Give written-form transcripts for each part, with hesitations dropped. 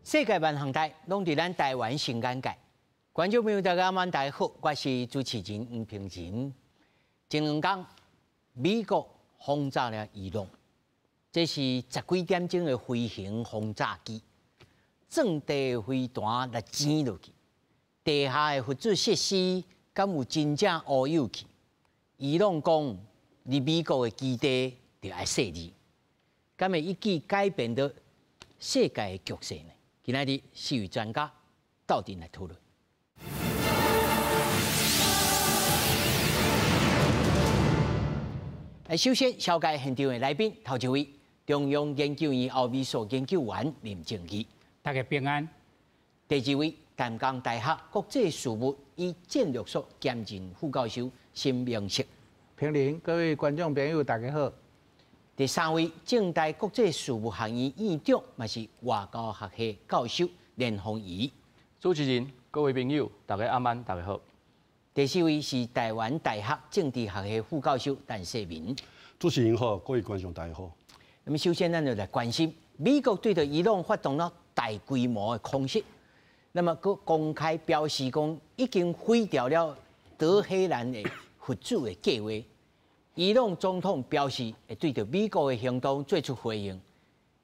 世界萬項代攏佇咱台灣新眼界。觀眾朋友大家晚大家好，我是主持人黃平仁。前兩工，美國轟炸了伊朗，這是十幾點鐘的飛行轟炸機，鑽地飛彈來剪落去，地下的核子設施敢有真正烏有去？伊朗講，佇美國的基地就愛細膩，敢會一舉改變著世界的局勢呢？今仔日四位專家鬥陣來討論。來，首先紹介現場的來賓，頭一位中央研究院歐美所研究員林正義，大家平安。第二位淡江大學國際事務與戰略所兼任副教授沈明室，平林，各位觀眾朋友大家好。第三位政大國際事務學院院長，嘛是外交學系教授連鳳儀。主持人、各位朋友，大家晚安，大家好。第四位是台灣大學政治學系副教授陳世民。主持人好，各位觀眾大家好。那麼首先，咱就來關心美國對著伊朗發動了大規模的空襲，那麼閣公開表示講已經毀掉了德黑蘭的核子的計劃。伊朗總統表示會對著美國的行動做出回應，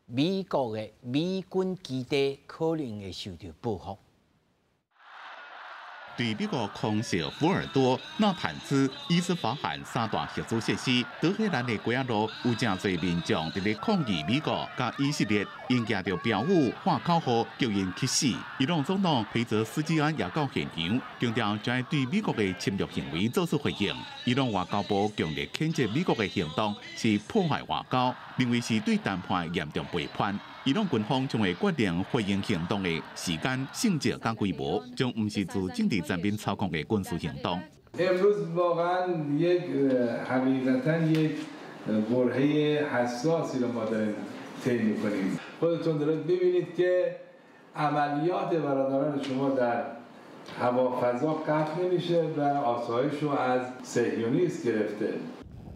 美國的美軍基地可能會受著報復。對美國空襲福爾多、納坦茲、伊斯法罕三大核子設施，德黑蘭的街仔路有誠濟民眾佇咧抗議美國佮以色列，𪜶舉著標語、喊口號，叫𪜶去死。伊朗總統裴澤斯基安也到現場，強調將會對美國的侵略行為做出回應。伊朗外交部強烈譴責美國的行動是破壞外交，認為是對談判嚴重背叛。伊朗軍方將會決定回應行動的時間、性質佮規模，將毋是自政治層面操控的軍事行動。 امروز واقعا یک حقیقتا یک برهه حساسی رو ما داریم طی میکنیم. خودتون دارید ببینید که عملیات برادران شما در هوا فضا قطع نمیشه و آسایش رو از صهیونیست گرفته.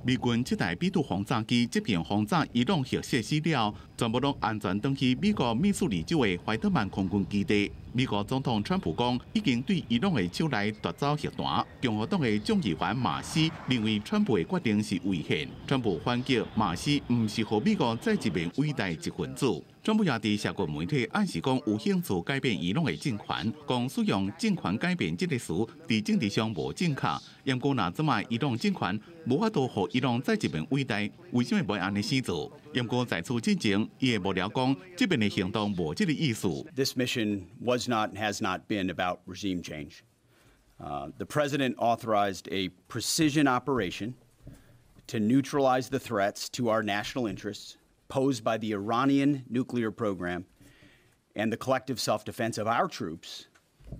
美軍這台 B-2 轟炸機執行轟炸伊朗核設施了，全部攏安全轉去美國密蘇里州的懷特曼空軍基地。美國總統川普講，已經對伊朗的手內奪走核彈。共和黨的眾議員馬斯認為川普的決定是違憲。川普反擊馬斯毋是予美國再一面偉大一分子。川普也佇社群媒體暗示講有興趣改變伊朗的政權，講使用政權改變這個詞佇政治上無正確。毋過若這擺伊朗政權無法度予伊朗再一面偉大，為啥物袂按呢死做？毋過在此之前，伊的幕僚講，這遍的行動無這個意思。 This mission was not and has not been about regime change. The president authorized a precision operation to neutralize the threats to our national interests posed by the Iranian nuclear program and the collective self-defense of our troops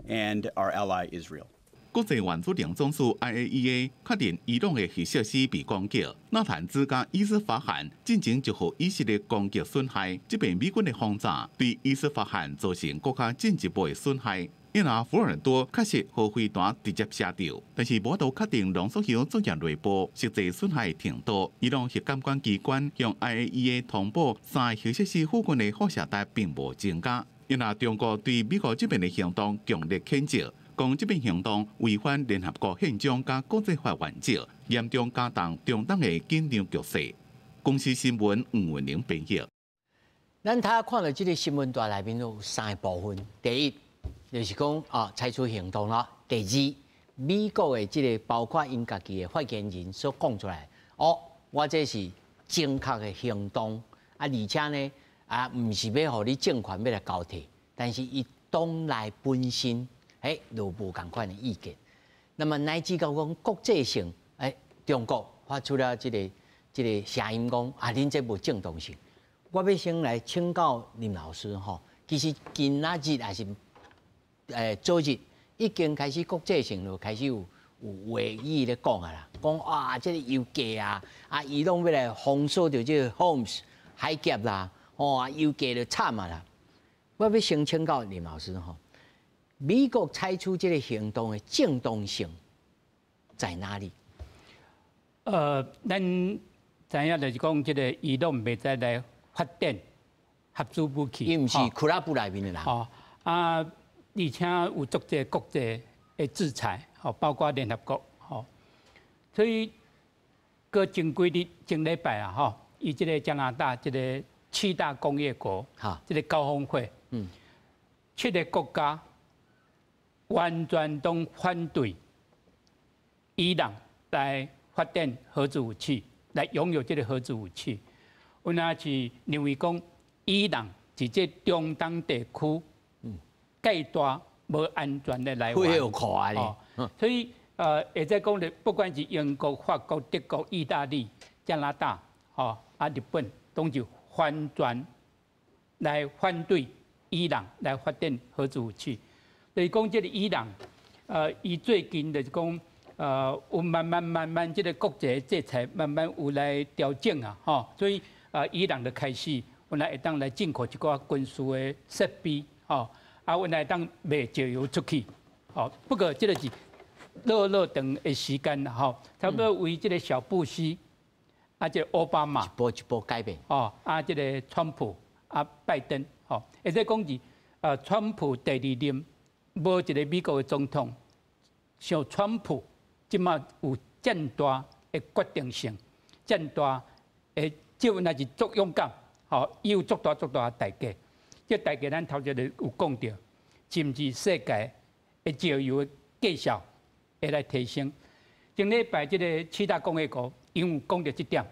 and our ally Israel. 國際原子能總署 IAEA 確認伊朗的核設施被攻擊，納坦茲佮伊斯法罕進前就予以色列攻擊損害，這遍美軍的轟炸對伊斯法罕造成閣較進一步的損害。因為福爾多確實予飛彈直接射著，但是無法度確定濃縮鈾作業內部實際損害程度。伊朗核監管機關向 IAEA 通報，三個核設施附近的輻射值並無增加。因為中國對美國這遍的行動強烈譴責，講這遍行動違反聯合國憲章佮國際法原則，嚴重加重中東的緊張局勢。公視新聞吳文玲編譯。咱頭看著這個新聞段內面有三個部分，第一，就是講啊，採取行動啦。第二，美國的這個包括𪜶家己的發言人所講出來，哦，我這是正確的行動啊，而且呢，啊，毋是欲予你政權欲來交替，但是伊黨內本身，欸，就無仝款的意見。那麼乃至到講國際性，欸，中國發出了這個聲音講啊，恁這無正當性。我欲先來請教林老師吼，其實今仔日抑是昨日已經開始國際性就開始有話語咧講啊啦，講啊，這個油價啊，啊，伊朗欲來封鎖著這個荷姆茲海峽啦，哦，油價就慘啊啦。我欲先請教林老師吼，美國採取這個行動的正當性在哪裡？咱知影就是講，這個伊朗袂使來發展合资武器。伊毋是俱乐部内面的人。哦啊，而且有足濟國際的制裁，吼，包括聯合國，吼，所以閣前幾日前禮拜啊，吼，伊這个加拿大這个七大工業國，這个高峰會，七个國家完全攏反對伊朗來發展核子武器，來擁有這个核子武器。有若是認為講伊朗是這中東地區蓋大無安全的來源。有可啊！所以會使講咧，不管是英國、法國、德國、意大利、加拿大，吼啊日本，攏就完全來反對伊朗來發展核子武器。就是講這个伊朗，伊最近就是講，有慢慢慢慢這个國際制裁慢慢有來調整啊，吼，所以啊，伊朗就開始，原來會當來進口一寡軍事的設備，吼，啊，原來會當賣石油出去，吼。不過這个是落落長的時間，吼，差不多為這个小布希，啊，這个奧巴馬，一步一步改變，哦，啊，這个川普，啊，拜登，吼，會使講是，川普第二任，無一个美國的總統，像川普，這馬有遮大的決定性，遮大的，這若是足勇敢，吼，伊有足大足大的代價。這代價咱頭一个有講著，甚至世界的石油的價數會來提升。前禮拜這个七大工業國，𪜶有講著這點，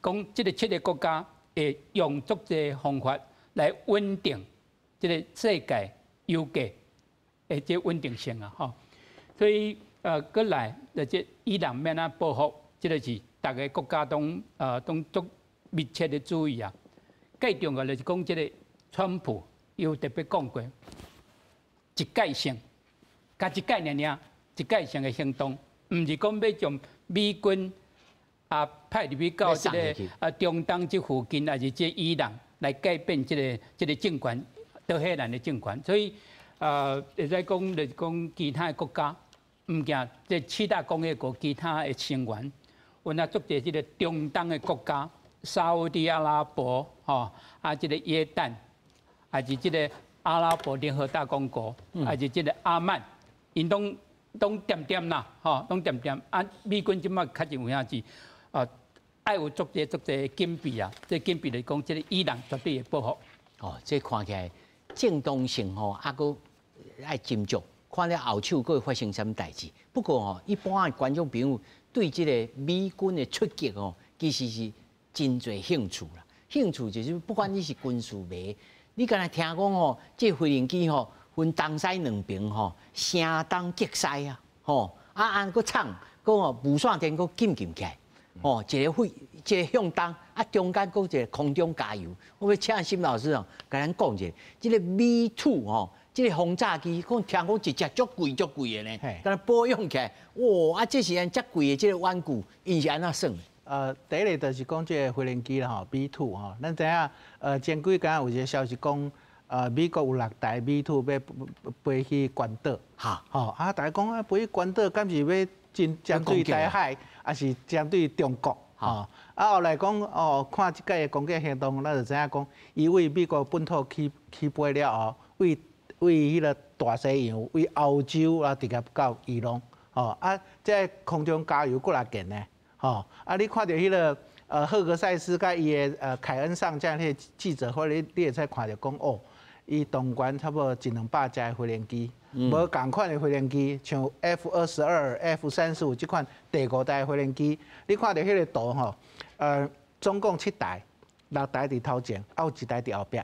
講這个七个國家會用足濟方法來穩定這个世界油價的這穩定性啊，吼。所以閣來就這伊朗欲按怎報復，這个是逐个國家攏足密切的注意啊。更重要就是講這个川普有特別講過，一概性，共一概爾爾，一概性的行動，毋是講欲將美軍啊派入去到這个啊中東這附近，抑是這伊朗來改變這个政權，德黑蘭的政權。所以會使講就是講其他的國家，毋驚這七大工業國其他的成員，有若足濟這个中東的國家，沙烏地阿拉伯，吼啊，這个約旦，抑是這个阿拉伯聯合大公國，抑是這个阿曼，𪜶攏攏恬恬啦，吼，攏恬恬。啊，美軍這擺確實有影是，啊，愛有足濟足濟準備啊。這準備來講，這个伊朗絕對會報復。哦，這看起來正當性吼，啊，閣愛斟酌，看了後手閣會發生啥物代誌。不過吼，一般的觀眾朋友對這个美軍的出擊吼，其實是真濟興趣啦。興趣就是不管你是軍事迷，你敢若聽講吼，這飛行機吼分東西兩邊吼，聲東擊西啊，吼啊啊，閣唱閣吼無線電閣緊緊起來，吼一个飛，一个向東，啊中間閣一个空中加油。我欲請沈老師哦，共咱講一下，這个 V2 吼，這个轟炸機，講聽講一隻足貴足貴的呢，敢若保養起來，哇！啊，這是按遮貴的這个玩具，𪜶是按怎算的？第一个就是講這个飛行機啦吼，V2 吼，咱知影，前幾工有一個消息講，美國有六台 V2 欲飛去關島，吼，啊，大家講啊，飛去關島，敢是欲針對台海，抑是針對中國？吼，啊，後來講哦，看這擺的攻擊行動，咱就知影講，伊為美國本土起起飛了後，為為彼个大西洋，為歐洲啊，直接到伊朗，吼，啊，這空中加油過來件呢，吼，啊，你看著彼个赫格塞斯佮伊的凱恩上將彼个記者會，你會使看著講哦，伊動員差不多一兩百架飛行機，無仝款的飛行機，像 F-22、F-35這款第五代飛行機，你看著彼个圖吼，總共七台，六台佇頭前，啊有一台佇後壁，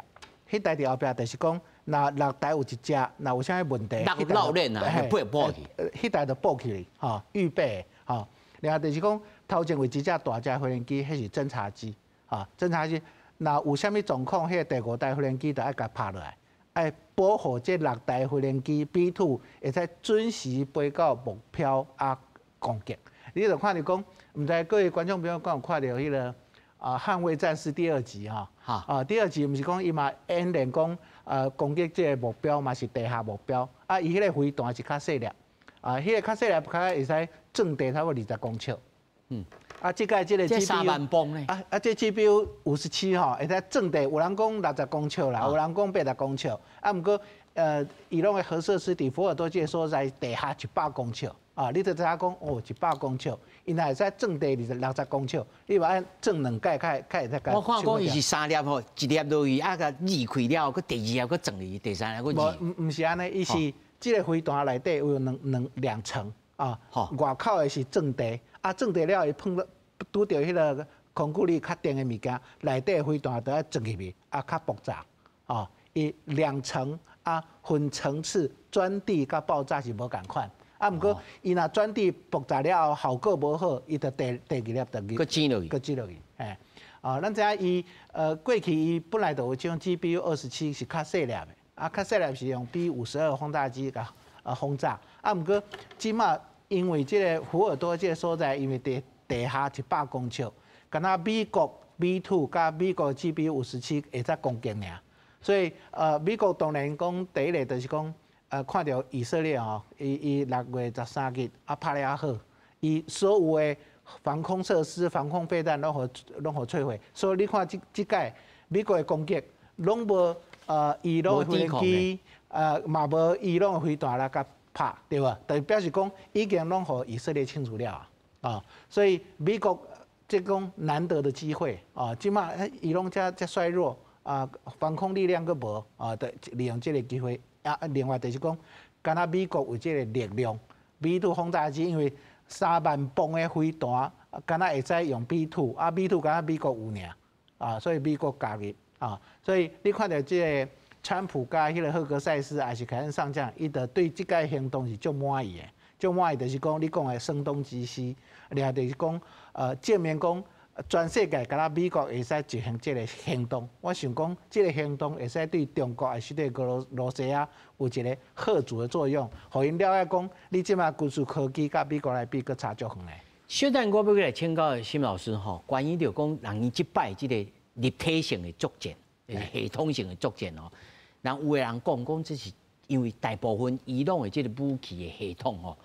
彼台佇後壁就是講，若六台有一隻，若有啥物問題，有漏鏈啊，會報去，彼台就報起去，吼，預備，吼。另外就是講，頭前有一隻大隻飛行機，彼是偵察機，吼，偵察機，若有啥物狀況，彼個第五代飛行機就愛共拍落來，愛保護這六台飛行機 B-2 會使準時飛到目標啊攻擊。你就看著講，毋知各位觀眾朋友敢有看著彼个啊《捍衛戰士》第二集吼？啊，第二集毋是講伊嘛演練講，攻擊這個目標嘛是地下目標，啊，伊彼个飛彈是較細粒，啊，彼个較細粒較會使鑽地差不多20公尺。啊，這個這個這3萬磅呢？啊啊，這 GBU 五十七吼，會使鑽地，有人講60公尺啦，有人講80公尺。啊，毋過伊朗的核設施佇福爾多這個所在地下一百公尺。啊，你就知影講哦，一百公尺，伊若會使鑽地26公尺，你嘛愛鑽兩蓋較較會使。我看講伊是三粒吼，一粒落去啊，共裂開了後，閣第二粒閣鑽入去，第三粒閣無，毋毋是按呢，伊是這個飛彈內底有兩層啊，外口的是鑽地，啊鑽地了後伊碰到拄著彼個空氣較重的物件，內底的飛彈就愛鑽入去，啊較爆炸，啊，伊兩層啊分層次鑽地佮爆炸是無仝款。啊，毋過伊若鑽地爆炸了後效果無好，伊就第二粒就閣擠落去，閣擠落去，嘿，啊，咱知影伊過去伊本來就有這種 GBU 二十七是較細粒的，啊，較細粒是用 B 52轟炸機共轟炸，啊，毋過這馬因為這個福爾多這個所在，因為地下一百公尺，敢若美國 B 2佮美國 GBU 五十七會使攻擊爾，所以美國當然講第一个就是講。看著以色列吼，伊6月13日啊拍了好，伊所有的防空設施、防空飛彈攏予摧毀，所以你看這屆美國的攻擊攏無伊朗的飛機，嘛無伊朗的飛彈來共拍，對無？就表示講已經攏予以色列清除了啊，所以美國這講難得的機會啊，這馬伊朗遮遮衰弱啊，防空力量閣無啊，就利用這个機會。啊，另外就是講，敢若美國有這个力量，B 2轟炸機，因為3萬磅的飛彈，敢若會使用 B two，啊 B two 敢若美國有爾，啊，所以美國加入啊，所以你看著這个川普佮彼个赫格塞斯，抑是凱恩上將，伊就對這个行動是足滿意的，足滿意就是講你講的聲東擊西，另外就是講，證明講全世界敢若美國會使執行這个行動，我想講這个行動會使對中國抑是對俄羅斯亞有一个嚇阻的作用，予𪜶了解講，你這馬軍事科技佮美國來比，閣差足遠的。小等我欲來請教沈老師吼，關於著講人伊這擺這个立體性的作戰，系統性的作戰哦，人有的人講講這是因為大部分伊朗的這个武器的系統吼，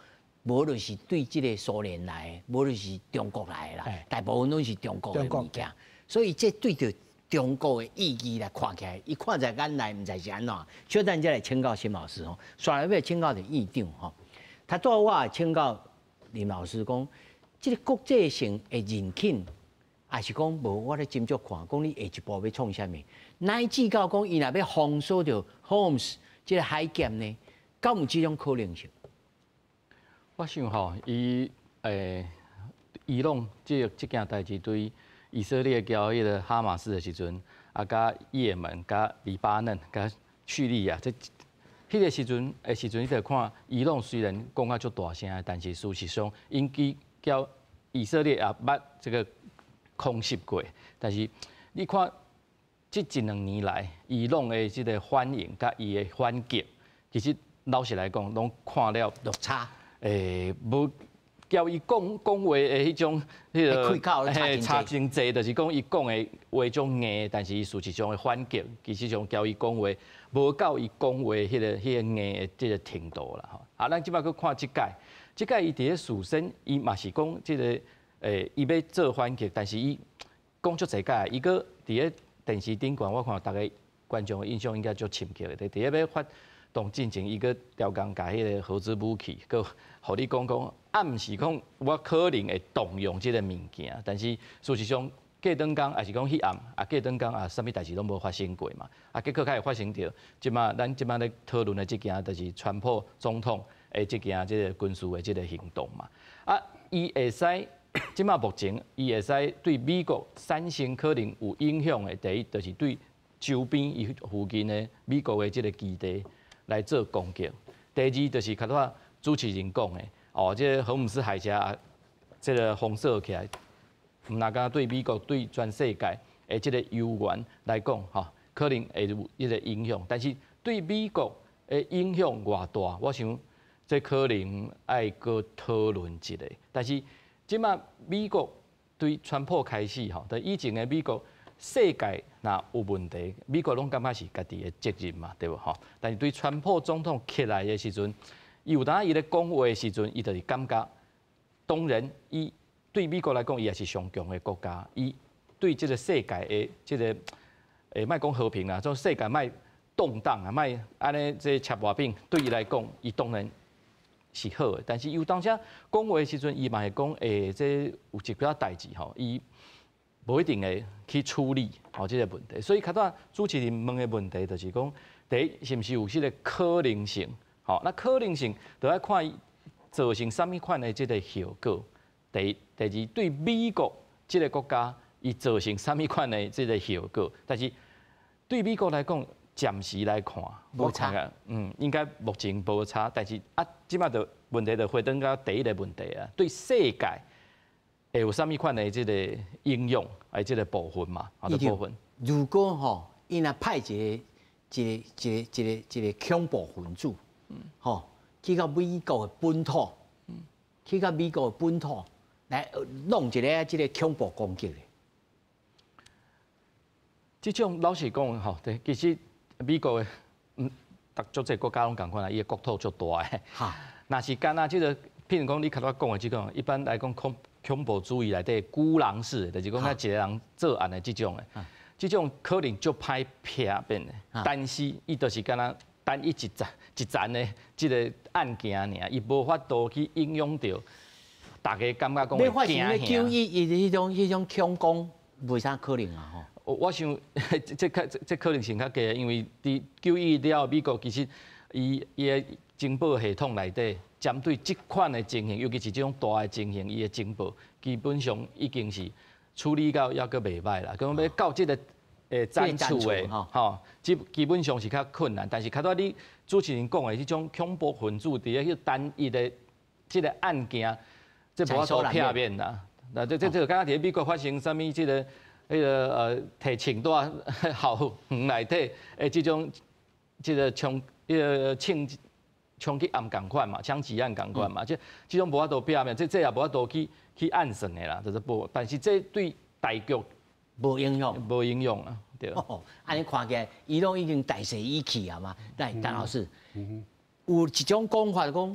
無論是對這个蘇聯來的，無論是中國來的啦，大部分攏是中國的物件，所以這對著中國的意義來看起來，伊看在眼內，毋知是按怎。小等再來請教沈老師吼，煞來欲請教著院長吼，頭拄仔我也請教林老師講，這个國際性的認肯，抑是講無？我咧斟酌看，講你下一步欲創啥物，乃至到講伊若欲封鎖著荷姆茲這个海峽呢，敢有這種可能性？我想吼，伊伊朗這件代誌對以色列交彼个哈馬斯的時陣，啊，佮也門、佮黎巴嫩、佮敘利亞，這彼个時陣，你就看伊朗雖然講甲足大聲，但是事實上，𪜶去交以色列也捌這个空襲過，但是你看這一兩年來，伊朗的這个反應佮伊的反擊，其實老實來講，攏看了落差。無交伊講講話的彼種，彼个嘿差真濟，就是講伊講的話足硬，但是伊事實上的反擊，其實上交伊講話無到伊講話彼个硬的這个程度啦吼。啊，咱這擺閣看這擺，這擺伊佇咧事先，伊嘛是講這个伊欲做反擊，但是伊講足濟擺，伊閣佇咧電視頂懸，我看逐个觀眾的印象應該足深刻的。佇咧欲發動進前，伊閣刁工共彼个核子武器，閣予你講講，暗示講我可能會動用這个物件，但是事實上過轉工，抑是講彼暗，啊過轉工啊，啥物代誌攏無發生過嘛。啊，結果較會發生著，這馬咱這馬咧討論的這件，就是川普總統的這件這个軍事的這个行動嘛。啊，伊會使這馬目前，伊會使對美國產生可能有影響的，第一就是對周邊伊附近的美國的這个基地來做攻擊。第二就是較拄主持人講的，哦，這个荷姆斯海峽這个封鎖起來，毋但敢對美國對全世界的這个油源來講，吼，可能會有這个影響。但是對美國的影響偌大，我想這可能愛閣討論一下。但是這馬美國對川普開始吼，就以前的美國世界若有問題，美國攏感覺是家己的責任嘛，對無吼？但是對川普總統起來的時陣，伊有當伊咧講話的時陣，伊就是感覺，當然伊對對美國來講，伊也是上強的國家，伊對這個世界的這個莫講和平啦，這世界莫動盪啊，莫按呢這切外餅，對伊來講，伊當然是好的。但是有當時講話的時陣，伊嘛會講，這有一寡代誌吼，伊無一定會去處理吼這個問題。所以較早主持人問的問題就是講，第一是毋是有這個可能性？吼，那可能性就愛看伊造成啥物款的這個後果。第一、第二，對美國這個國家，伊造成啥物款的這個後果？但是對美國來講，暫時來看，無差，應該目前無差。但是啊，這擺就問題就回轉到第一個問題啊，對世界會有啥物款的這個影響？還這個部分嘛，啊，這部分。如果吼，伊若派一個恐怖分子，吼，去到美國的本土，去到美國的本土來弄一個這個恐怖攻擊咧。這種老實講吼，對，其實美國的，逐足濟國家攏仝款啦，伊的國土足大的。若是干焦這個，譬如講你較早講的這種，一般來講恐怖主義內底孤狼式，就是講一個人作案的這種的，這種可能足歹避免的。但是伊就是干焦單一一層一層的這個案件爾，伊無法度去影響著大家感覺講會驚嚇。911的彼種恐攻，袂啥可能啊吼。我想這可能性較低，因為佇911了後，美國其實伊的情報系統內底，針對這款的情形，尤其是這種大的情形，伊的情報基本上已經是處理到猶閣袂䆀啦。講欲到這個層次的吼，基本上是較困難。但是較早你主持人講的這種恐怖分子佇咧彼單一的這個案件，這無法度避免啦。那這個敢若佇美國發生啥物這個？彼個提槍蹛校園內底的這種，這個槍，彼個槍槍擊案仝款嘛，槍擊案仝款嘛，這種無法度避免，這也無法度去按算的啦，就是無。但是這對大局無影響，無影響啊，對。哦，按呢看起來，伊攏已經大勢已去啊嘛。來，陳老師，有一種講法講，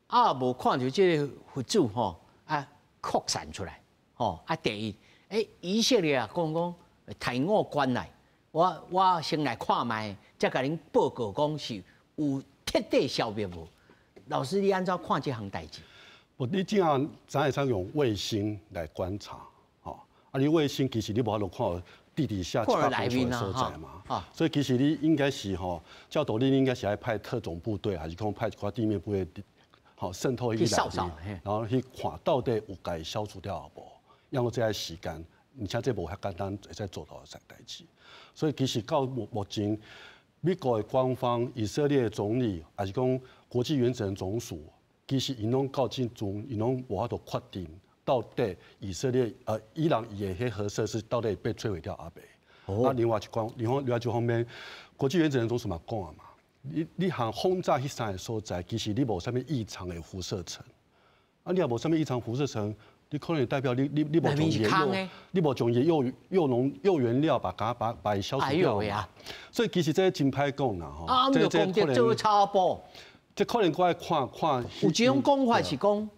啊，無看著這個核子吼啊擴散出來，吼啊，第一。以色列啊，講講提我關來，我先來看覓，才共恁報告講是有徹底消滅無？老師，你按怎看這項代誌？無，你這樣咱會使用衛星來觀察，吼，啊，你衛星其實你無法度看地底下100公尺的所在嘛，所以其實你應該是吼，照道理你應該是愛派特種部隊，還是講派一寡地面部隊，吼滲透去內面，然後去看到底有共伊消除掉無？因為這愛時間，而且這無遐簡單會使做到的代誌。所以其實到目前，美國的官方、以色列的總理，還是講國際原子能總署，其實𪜶攏到這陣，𪜶攏無法度確定到底以色列伊朗伊的彼核設施到底被摧毀掉抑未。啊，另外一講，另外一方面，國際原子能總署嘛講啊嘛，你通轟炸彼三个所在，其實你無啥物異常的輻射層，啊，你若無啥物異常輻射層。你可能代表你無將伊鈾，你無將伊鈾原料把伊消除掉。所以其實這真歹講啦吼。啊，這這可能做草埔。這可能我愛看看。有這種講法是講，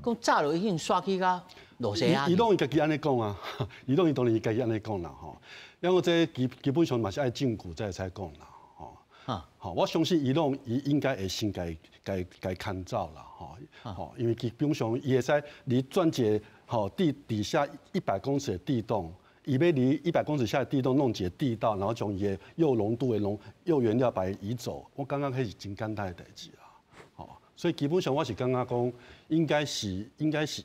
講早就已經刷去到羅西亞。伊攏伊家己按呢講啊，伊攏伊當然伊家己按呢講啦吼。因為這基本上嘛是愛證據才會使講啦吼。好，我相信伊朗伊應該會先共共牽走啦。吼，因為基本上伊會使離鑽一個吼地底下100公尺的地洞，伊欲離100公尺下的地洞弄一個地道，然後將伊的鈾濃度的鈾原料把伊移走，我感覺彼是真簡單的代誌啦。吼，所以基本上我是感覺講，應該是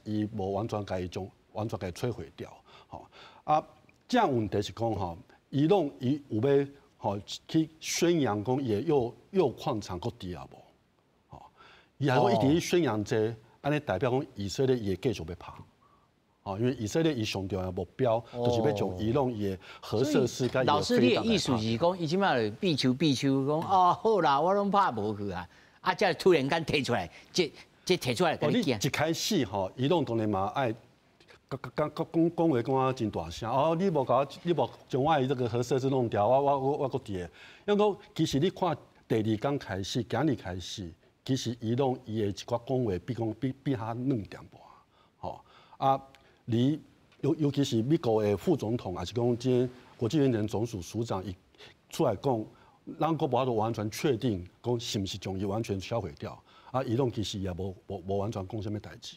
伊無完全共伊將完全共伊摧毀掉。吼，啊，這樣問題是講吼，伊朗伊有欲吼去宣揚講伊的鈾礦場閣佇抑無？伊還會一直去宣揚這，按呢代表講以色列伊會繼續欲拍，哦，因為以色列伊上重要的目標就是欲將伊朗伊的核設施佮老師，你的意思是講，伊這擺就變手變手講，哦，好啦，我攏拍無去啊，啊，才突然間提出來，這提出來共你一開始吼，伊朗當然嘛愛，講講講講話講啊真大聲，哦，你無共我，你無將我的這個核設施弄掉，我閣佇个。因為講其實你看第二工開始，今日開始。其實伊朗伊的一寡講話比講比較軟淡薄，吼啊，你尤其是美國的副總統，抑是講這國際原子能總署署長，伊出來講，咱閣無法度完全確定講是毋是將伊完全銷毀掉。啊，伊朗其實也無完全講啥物代誌。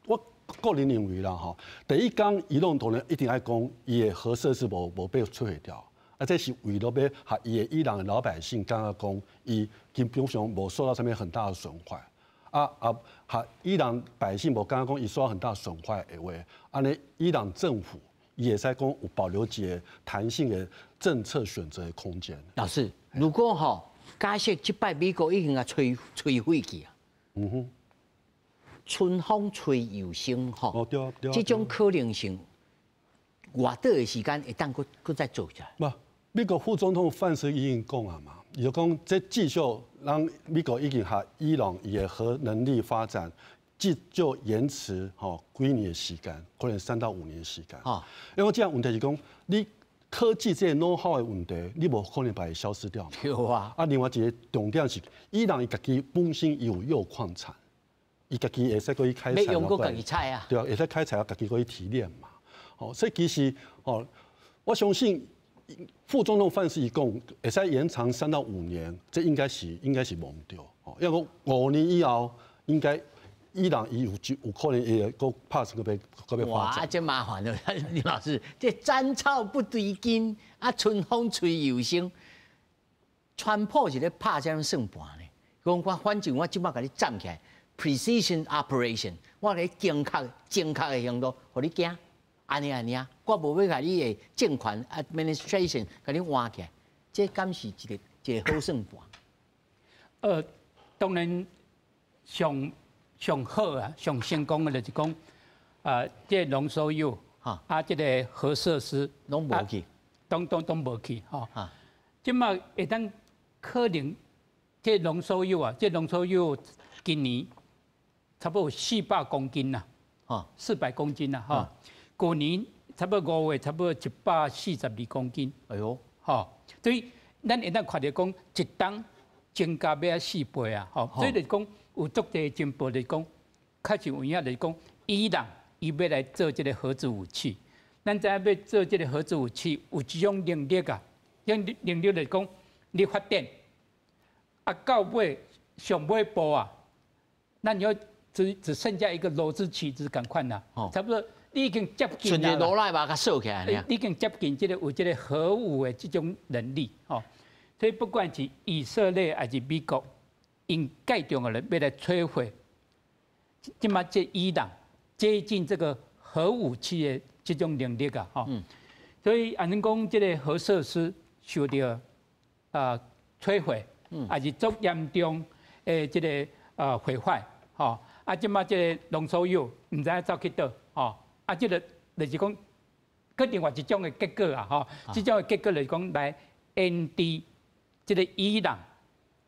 我個人認為啦，吼，第一工伊朗當然一定愛講，伊的核設施無被摧毀掉。啊，這是為了欲予伊的伊朗的老百姓感覺講，伊基本上無受到啥物很大的損壞。啊，予伊朗百姓無感覺講伊受到很大損壞的話，按呢伊朗政府伊會使講有保留一個彈性的政策選擇的空間。老師，如果吼假設這擺美國已經共摧毀去啊，春風吹又生吼，這種可能性，偌短的時間會當閣再做出來？無，美國副總統范斯已經講啊嘛，伊就講這至少咱美國已經予伊朗伊的核能力發展，至少延遲吼幾年的時間，可能3到5年的時間。因為這樣問題是講，你科技這個 know how 的問題，你無可能把它消失掉嘛。對啊。啊，另外一個重點是，伊朗伊家己本身伊有鈾礦產，伊家己會使閣去開採。欲用閣家己採啊。對啊，會使開採啊，家己閣去提煉嘛。哦，所以其實哦，我相信副總統范斯伊講會使延長3到5年，這應該是無毋對。哦，因為5年以後應該伊朗伊有可能會閣拍算閣欲發展。哇，這麻煩了，林老師，這斬草不除根，啊，春風吹又生。川普是咧拍啥物算盤呢？講我反正我這擺共你斬起來，precision operation，我來精確精確的行動，予你驚。按呢按呢啊，我無欲共你的政權 administration 共你換起來，這敢是一個好算盤？當然上上好啊，上成功的就是講，啊，這個濃縮鈾，啊，這個核設施攏無去，攏無去，吼。這馬會當可能，這濃縮鈾啊，這濃縮鈾今年差不多有400公斤啦，400公斤啦，吼。舊年差不多5月，差不多142公斤。哎喲，吼，所以咱會當看著講一冬增加欲4倍啊，吼，所以就是講有足濟情報就是講，確實有影就是講，伊朗伊欲來做這個核子武器。咱知影欲做這個核子武器有一種能力啊，這種能力就是講，你發展啊到尾上尾步啊，咱要只剩下一個螺絲起子仝款啦，差不多。你已經接近啦，螺來把它鎖起來。你已經接近這個有這個核武的這種能力，吼。所以不管是以色列還是美國，𪜶蓋重要的欲來摧毀，這馬這伊朗接近這個核武器的這種能力啊，吼。所以按呢講，這個核設施受著啊摧毀，抑是足嚴重的這個啊毀壞，吼。啊，這馬這個濃縮鈾毋知影走去佗，吼。啊，這個就是講，閣另外一種的結果啊，吼，這種的結果就是講來延遲這個伊朗，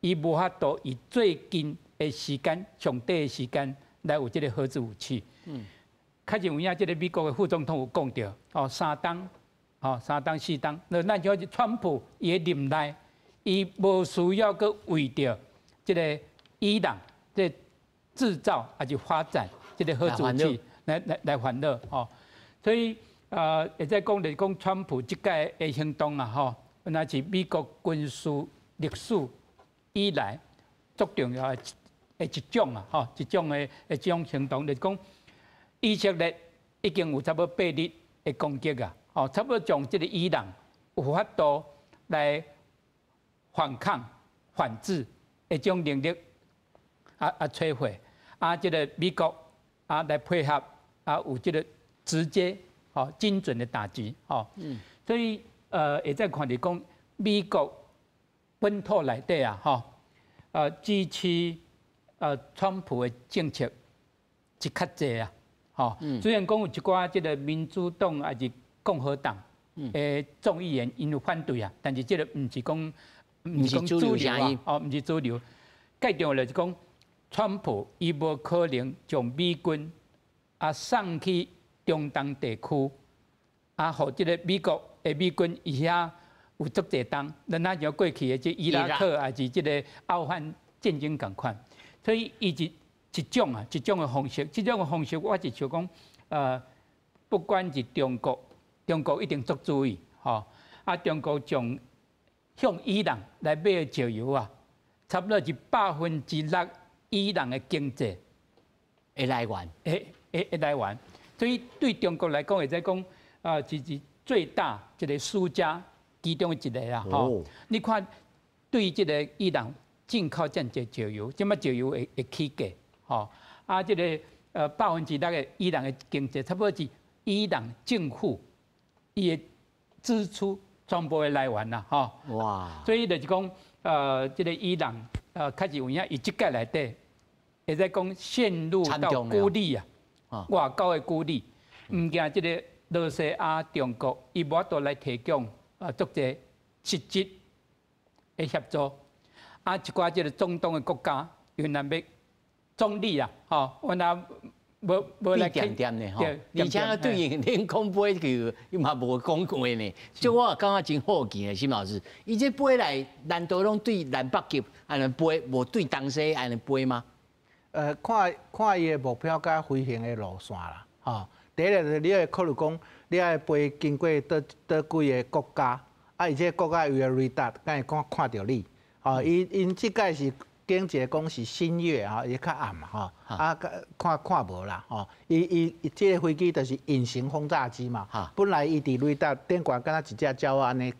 伊無法度以最近的時間、上短的時間來有這個核子武器。確實有影，這個美國的副總統有講著，哦，3冬，哦，3冬4冬，那咱像川普伊的任內，伊無需要閣為著這個伊朗這製造抑是發展這個核子武器。來煩惱吼，所以會使講就是講川普這擺的行動啊吼，若是美國軍事歷史以來足重要的一種啊吼，一種行動，就是講以色列已經有差不多8日的攻擊啊，吼，差不多將這個伊朗有法度來反抗、反制的這種能力啊摧毀，啊，這個美國啊來配合。啊，有這個直接、吼精準的打擊，吼，所以會使看著講美國本土內底啊，吼，支持川普的政策是較濟啊，吼，雖然講有一寡這個民主黨抑是共和黨的眾議員𪜶有反對啊，但是這個毋是講主流啊，哦，毋是主流。蓋重要就是講，川普伊無可能將美軍啊送去中東地區，啊，予這個美國的美軍伊遐有足濟冬，咱若像過去的這伊拉克抑是這個阿富汗戰爭仝款，所以伊是一種啊，一種的方式，這種的方式，我是想講，不管是中國，中國一定足注意，吼，啊，中國將向伊朗來買的石油啊，差不多是6%伊朗的經濟的來源，的來源，所以對中國來講，會使講啊，是最大一個輸家其中一個啦，吼。你看，對這个伊朗進口遮濟石油，這擺石油會起價，吼，啊，這个6%的伊朗的經濟，差不多是伊朗政府伊的支出全部的來源啦，吼。哇！所以就是講，這个伊朗開始有影，伊這屆內底，會使講陷入到孤立啊，外交的孤立，毋驚這个羅西亞、中國，伊無法度來提供足濟實質的協助，啊，一寡這个中東的國家，因為欲中立啊，吼，阮也無來恬恬的吼，而且對應天空飛去，伊嘛無講過呢。這我感覺真好奇的，沈老師，伊這飛來，難道攏對南北極按呢飛，無對東西按呢飛嗎？看看伊的目標佮飛行的路線啦，吼。第一个，你愛考慮講，你愛飛經過佗佗幾个國家，啊，伊這個國家有的雷達，敢會看看著你，吼，伊𪜶這擺是經一个講是新月吼，伊較暗嘛，吼，啊，看看無啦，吼，伊伊這个飛機就是隱形轟炸機嘛，本來伊佇雷達頂懸敢若一隻鳥仔按呢，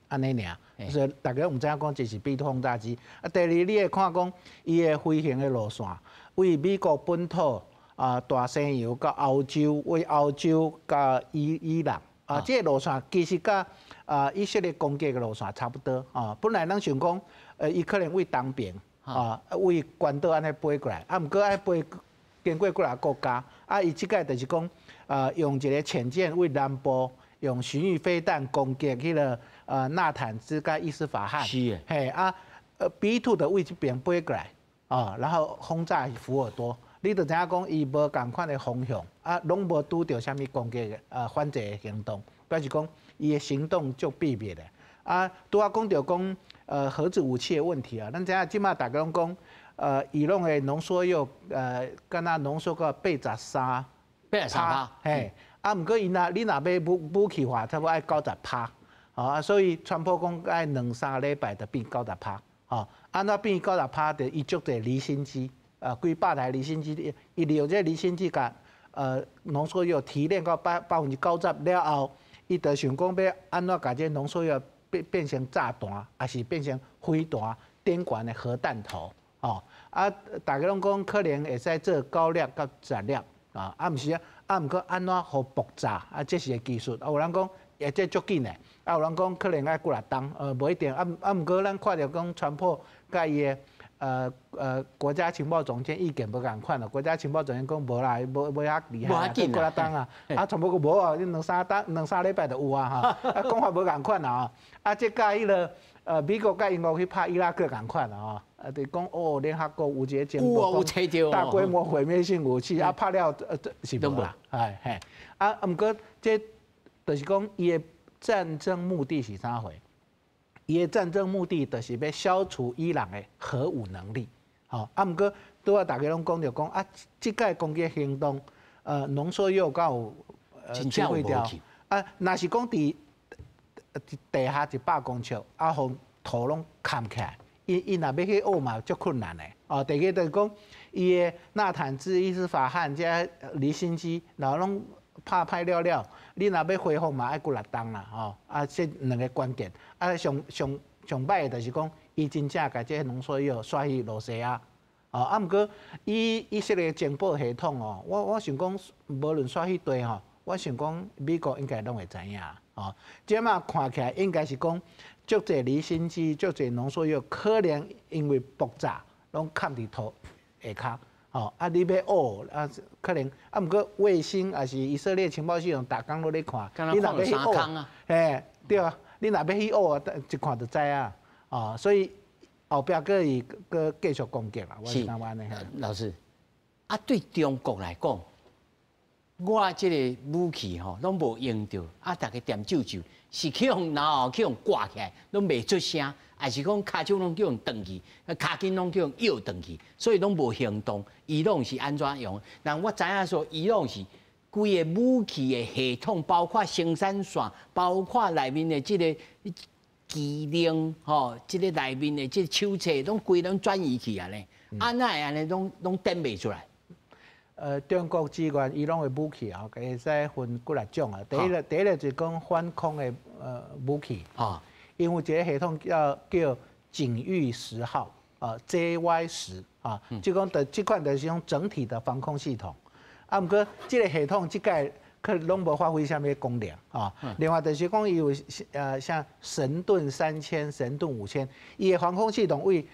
按呢爾，所以大家毋知影講這是 B-2 轟炸機。啊，第二你會看講伊的飛行的路線，為美國本土啊，大西洋到歐洲，為歐洲佮伊朗啊，這个路線其實佮啊以色列攻擊的路線差不多啊。本來咱想講，伊可能為東邊啊，為關島按呢飛過來，啊，毋過愛飛經過幾个國家，啊，伊這擺就是講，用一个潛艦為南部用巡弋飛彈攻擊彼个納坦茲佮伊斯法罕，是嘿啊，B-2 就為這邊飛過來，啊，然後轟炸福爾多。你就知影講，伊無仝款的方向，啊，攏無拄著啥物攻擊的反制的行動，表示講伊的行動足秘密的。啊，拄仔講著講，核子武器的問題啊，咱知影這擺大家攏講，伊朗的濃縮鈾，敢若濃縮到83 83趴，嘿，啊，毋過伊若你若欲武器化，差不多愛90趴，啊，所以川普講愛兩三禮拜就變九十趴，吼，按怎變九十趴？就伊足濟離心機。幾百台離心機，伊利用這離心機共濃縮鈾提煉到90%了後，伊就想講欲按怎共這濃縮鈾變成炸彈，抑是變成飛彈頂懸的核彈頭，哦，啊，大家攏講可能會使做九粒到十粒，啊，啊，毋是啊，啊，毋過按怎予爆炸，啊，這是个技術，啊，有人講會這足緊的，啊，有人講可能愛幾若冬，無一定，啊，啊，毋過咱看著講川普佮伊的。國家情報總監意見無仝款咯。國家情報總監講無啦，無無遐厲害，閣幾若冬啊。啊，川普講無啊，你兩三冬兩三禮拜就有啊吼。啊，講法無仝款啊。啊，這佮彼个美國佮英國去拍伊拉克仝款啊吼。啊，就講哦，聯合國有一个情報講大規模毀滅性武器，啊，拍了是無啦。哎嘿，啊，毋過這就是講伊的戰爭目的是啥貨？伊的戰爭目的就是欲消除伊朗的核武能力，吼啊，毋過拄仔大家攏講著講啊，這擺攻擊行動，濃縮鈾敢有摧毀掉？啊，若是講佇地下100公尺，啊，予土攏崁起來，伊伊若欲去挖嘛，足困難的。哦，第二個就是講，伊的納坦茲、伊斯法罕這離心機，然後攏拍歹了了，你若欲恢復嘛，愛幾若冬啦，吼！啊，這兩个關鍵，啊，上上上歹的就是講，伊真正共這濃縮鈾徙去羅西亞，哦，啊，毋過以以色列情報系統哦，我想講，無論徙去佗吼，我想講美國應該攏會知影，哦，這馬看起來應該是講，足濟離心機、足濟濃縮鈾，可能因為爆炸，攏崁佇土下跤。吼，啊！你欲挖啊，可能啊，毋過衛星抑是以色列情報系統，逐工攏咧看。你若欲去挖，嘿，對啊，你若欲去挖，一看就知影。哦，所以後壁閣會閣繼續攻擊啦。我是感覺按呢。老師，啊，對中國來講，我這个武器吼攏無用著，啊，逐家恬詇詇，是去予然後去予掛起來，攏袂出聲，抑是講跤手攏叫予斷去，跤筋攏叫予拗斷去，所以攏無行動。伊朗是按怎用？但我知影說，伊朗是規个武器的系統，包括生產線，包括內面的這个機能，吼，這个內面的這个手冊，攏規攏轉移去啊咧。啊，哪會按呢攏攏點袂出來？中國支援伊朗的武器啊，會使分幾若種啊。第一个就是講反空的武器，因為這个系統叫錦御10號啊，JY 10啊，就講的這款就是講整體的防空系統。啊，毋過這个系統這屆可能攏無發揮啥物功能啊。另外就是講伊有像神盾3000、神盾5000，伊的防空系統為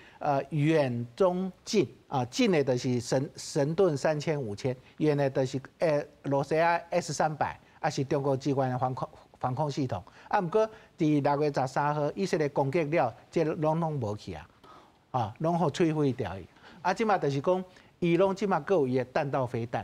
遠中近啊，近的就是神盾3000、5000，遠的就是羅西亞 S-300，抑是中國支援的防空系統。啊，毋過佇6月13號以色列攻擊了，這攏攏無去啊，啊，攏予摧毀掉去。啊，這馬就是講，伊朗這馬閣有伊的彈道飛彈。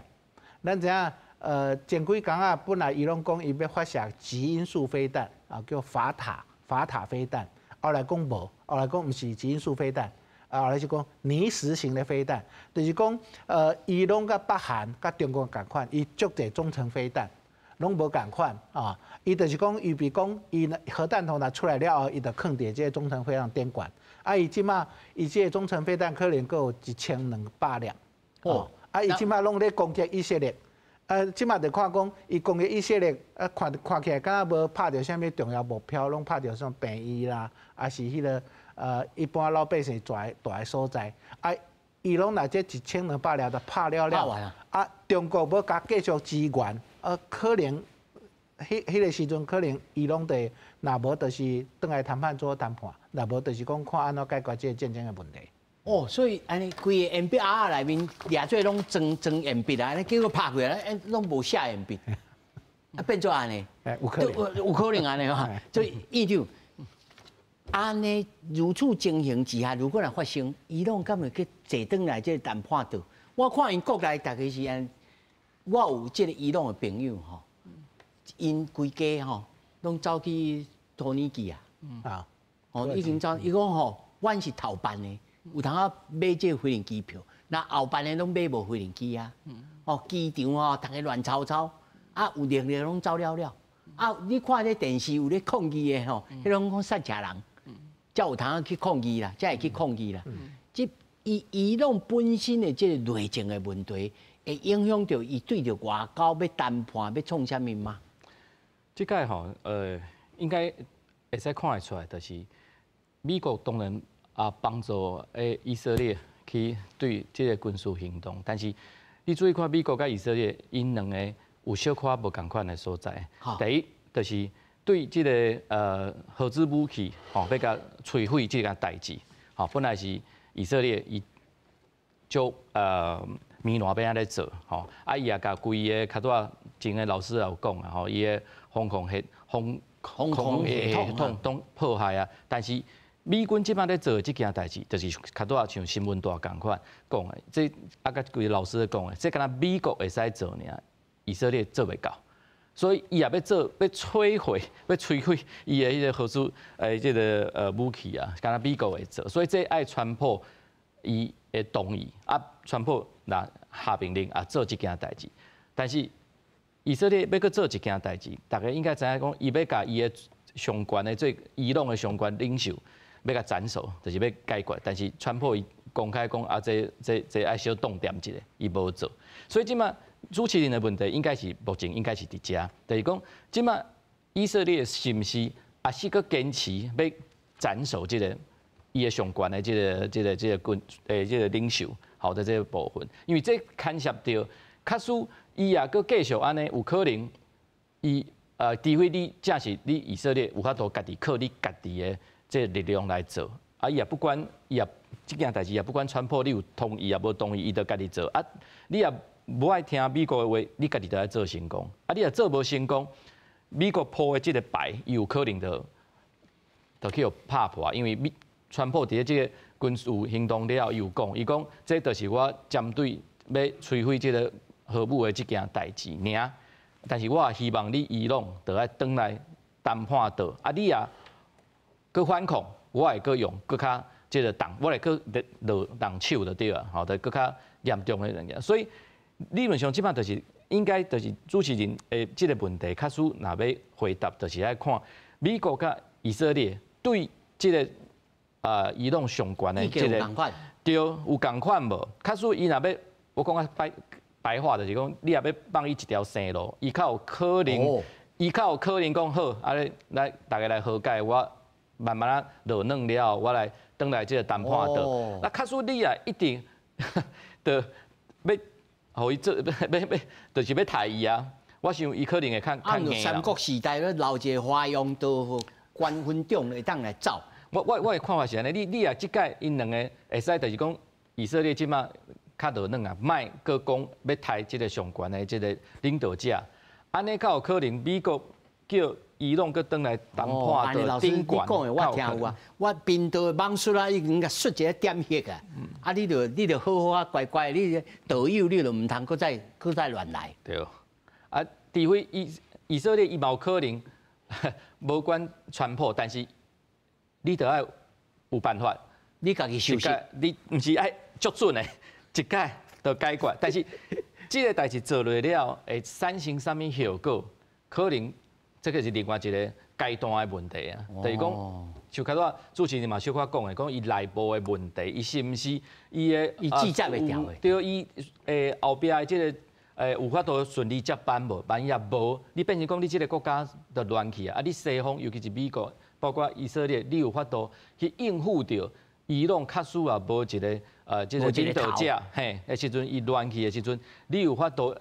咱知影，前幾工啊，本來伊朗講伊欲發射極音速飛彈，啊，叫法塔飛彈。後來講無，後來講毋是極音速飛彈，啊，後來是講泥石型的飛彈，就是講，伊朗佮北韓佮中國仝款，伊足濟中程飛彈，攏無仝款啊。伊就是講預備講，伊核彈頭若出來了後，伊就囥佇這个中程飛彈頂懸。啊，伊這馬伊這个中程飛彈可能閣有1200粒。哦。啊！伊這馬攏咧攻擊以色列，啊，這馬就看講，伊攻擊以色列，啊，看看起來敢若無拍著啥物重要目標，攏拍著啥病院啦，抑是彼个一般老百姓住的所在。啊，伊攏若這1200粒就拍了了，啊，中國欲共繼續支援，啊，可能彼个時陣可能伊攏得，若無就是轉來談判桌談判，若無就是講看按怎解決這个戰爭的問題。哦，所以按呢規个鉛筆盒仔內面掠做攏裝裝鉛筆啊，按呢結果拍開來，攏無寫鉛筆，啊變做按呢，有可能，有可能按呢哈。所以院長，按呢如此情形之下，如果若發生，伊朗敢會去坐轉來這个談判桌？我看𪜶國內大家是按，我有這个伊朗的朋友吼，𪜶規家吼攏走去土耳其啊，啊，哦已經走，伊講吼，阮是頭班的。有通仔買這个飛行機票，那後班的攏買無飛行機啊。哦，機場吼，逐个亂糟糟，啊，有能力攏走了了。啊，你看這電視有咧抗議的吼，彼攏講撒食人，才有通去抗議啦，才會去抗議啦。這伊伊朗本身的這个內政的問題，會影響著伊對著外交欲談判欲創啥物嗎？這個吼，應該會使看會出來，就是美國當然啊，幫助以色列去對這个軍事行動，但是你注意看美國佮以色列，𪜶兩个有小可無仝款的所在。第一，就是對這个核子武器，吼，欲共摧毀這件代誌，吼，本來是以色列伊就糜爛欲按呢做，吼，啊，伊也共規个較拄仔前个老師也有講啊，吼，伊的防空系防空系統攏破壞啊，但是美軍這擺咧做的這件代誌，就是較拄仔像新聞大仝款講的，這啊佮規个老師咧講的，這敢若美國會使做爾，以色列做袂到，所以伊也欲做，欲摧毀，欲摧毀伊的彼个核子這个武器啊，敢若美國會做，所以這愛川普伊會同意啊，川普若下命令啊做這件代誌，但是以色列欲閣做一件代誌，大家應該知影講，伊欲共伊的上懸的最伊朗的上懸領袖。欲共斬首，就是欲解決。但是川普伊公開講啊，這愛小擋踮一下，伊無做。所以這馬主持人的問題應該是目前應該是佇遮，就是講這馬以色列是毋是也是閣堅持欲斬首這个伊的上懸的這個軍這个領袖，好的這个部分，因為這牽涉著，假使伊也閣繼續按呢，有可能伊除非你正是你以色列有法度家己靠你家己的這个力量來做，啊，伊也不管，伊也這件代誌也不管川普你有同意抑無同意，伊就家己做。啊，你也無愛聽美國的話，你家己就愛做成功。啊，你若做無成功，美國鋪的這个牌，伊有可能就去予拍破，因為美川普佇咧這个軍事行動了後，伊有講，伊講這就是我針對欲摧毀這个核武的這件代誌爾。但是我也希望你伊朗就愛轉來談判桌，啊，你也閣反抗，我會閣用閣較這個重，我會閣落重手就對啊，吼，就閣較嚴重的物件。所以理論上這擺就是應該就是主持人的這個問題，假使若欲回答，就是愛看美國佮以色列對這個伊朗上懸的這個，對，有仝款無？假使伊若欲，我講較白白話就是講，你若欲放伊一條生路，伊較有可能，伊較有可能講好，啊咧來逐家來和解，我慢慢仔落軟了，我來轉來這個談判桌。那假使你啊一定就欲予伊做，欲欲就是欲刣伊啊！我想伊可能會較較硬。三國時代咧留一個華陽道關雲長會當來走。我的看法是按呢，你若這擺𪜶兩个會使，就是講以色列這擺較落軟啊，莫閣講欲刣這个上懸的這个領導者，按呢較有可能美國叫伊朗閣轉來談判的頂懸。你講的我聽有啊，我貧道網術啊已經共術一个點穴啊，啊你著好好啊乖乖，你道友你就毋通閣再閣再亂來。對，啊，除非以色列伊嘛有可能無管川普，但是你著愛有辦法，你家己收拾，你毋是愛足準的，一擺就解決。但是這个代誌做落了，會產生啥物後果？可能這个是另外一个階段的問題啊。就是講，像較早主持人嘛小可講的，講伊內部的問題，伊是毋是伊的伊記載袂牢的？對，伊後壁的這个有法度順利接班無？萬一無，你變成講你這个國家就亂去啊！啊，你西方尤其是美國，包括以色列，你有法度去應付著伊朗確實也無一个這个領導者嘿的時陣，伊亂去的時陣，你有法度，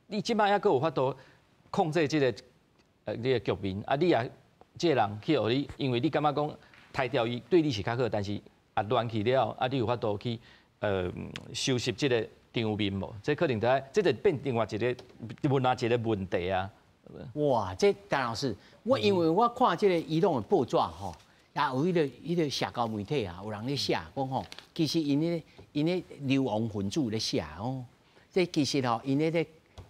你這擺猶閣有法度控制這个這个局面啊！你也這个人去予你，因為你感覺講刣掉伊對你是較好，但是啊亂去了，啊你有法度去收拾這个場面無？這可能就愛，這就變另外一个問啊一个問題啊！哇，這陳老師，我因為我看這个伊朗的報紙吼，也有彼个社交媒體啊，有人咧寫講吼，其實𪜶咧流亡分子咧寫哦，這其實吼，𪜶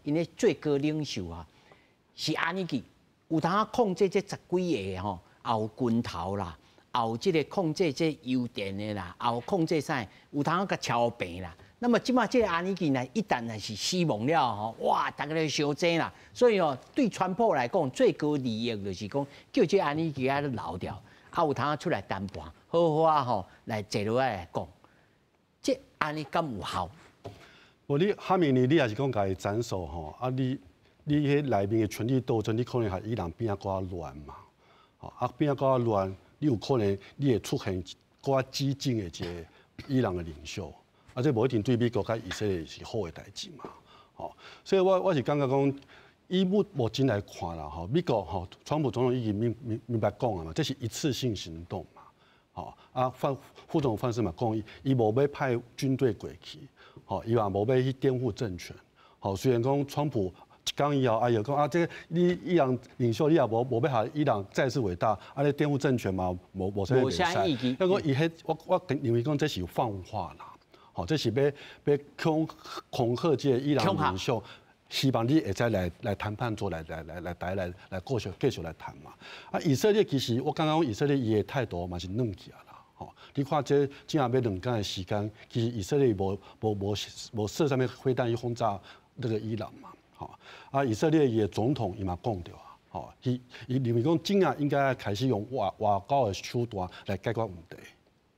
咧最高領袖啊，是按呢去，有當控制這十幾个吼，也有軍頭啦，也有這个控制這油田的啦，也有控制啥，有當共超平啦。那麼這擺這个阿尼基呢，一旦若是死亡了吼，哇，逐家咧相爭啦。所以哦，對川普來講，最高利益就是講，叫這个阿尼基仔留掉，啊有通出來談判，好好啊吼，來坐落來講，這按呢敢有效？無你哈米尼，你也是講共伊斬首吼，啊你彼內面的權力鬥爭，你可能予伊朗變較亂嘛，吼啊變較亂，你有可能你會出現閣較激進的一个伊朗的領袖。啊，這無一定對美國佮以色列是好的代誌嘛，吼，所以我是感覺講，以目前來看啦，吼，美國吼，川普總統已經明明明白講啊嘛，這是一次性行動嘛，吼，啊，副總統范斯嘛講，伊無欲派軍隊過去，吼，伊嘛無欲去顛覆政權，吼，雖然講川普一講以後，哎喲講啊，這个你伊朗領袖你也無欲予伊朗再次偉大，啊，你顛覆政權嘛，無啥會使。那講伊彼，我認為講這是放話啦。吼，這是欲恐嚇這个伊朗領袖，希望你會使來談判桌來繼續來談嘛。啊，以色列其實我感覺以色列伊的態度嘛是軟起來啦。吼，你看這這欲2工的時間，其實以色列無射啥物飛彈去轟炸這个伊朗嘛。吼，啊，以色列伊的總統伊嘛講著啊，吼，伊認為講這下應該開始用外交的手段來解決問題。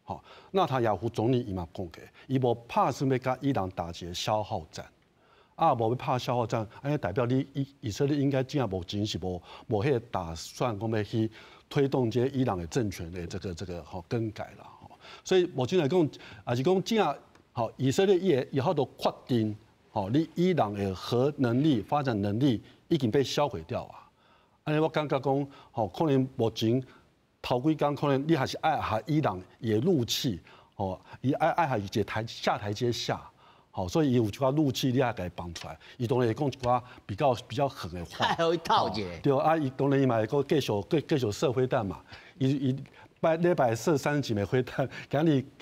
吼，納塔雅胡總理伊嘛講過，伊無拍算欲佮伊朗打一个消耗戰，啊，無欲拍消耗戰，按呢代表你以色列應該這目前是無彼个打算講欲去推動這伊朗的政權的這個吼更改啦。所以目前來講，也是講這吼以色列伊會有法度確定，吼你伊朗的核能力發展能力已經被銷毀掉啊。按呢我感覺講，吼可能目前頭幾工可能你還是愛予伊朗伊的怒氣，吼伊愛予伊一个台下台階下，吼所以伊有一寡怒氣，你愛共伊放出來。伊當然會講一寡比較狠的話，予伊透一下。對啊，伊當然伊嘛會閣繼續射飛彈嘛。伊拜禮拜射30幾枚飛彈，今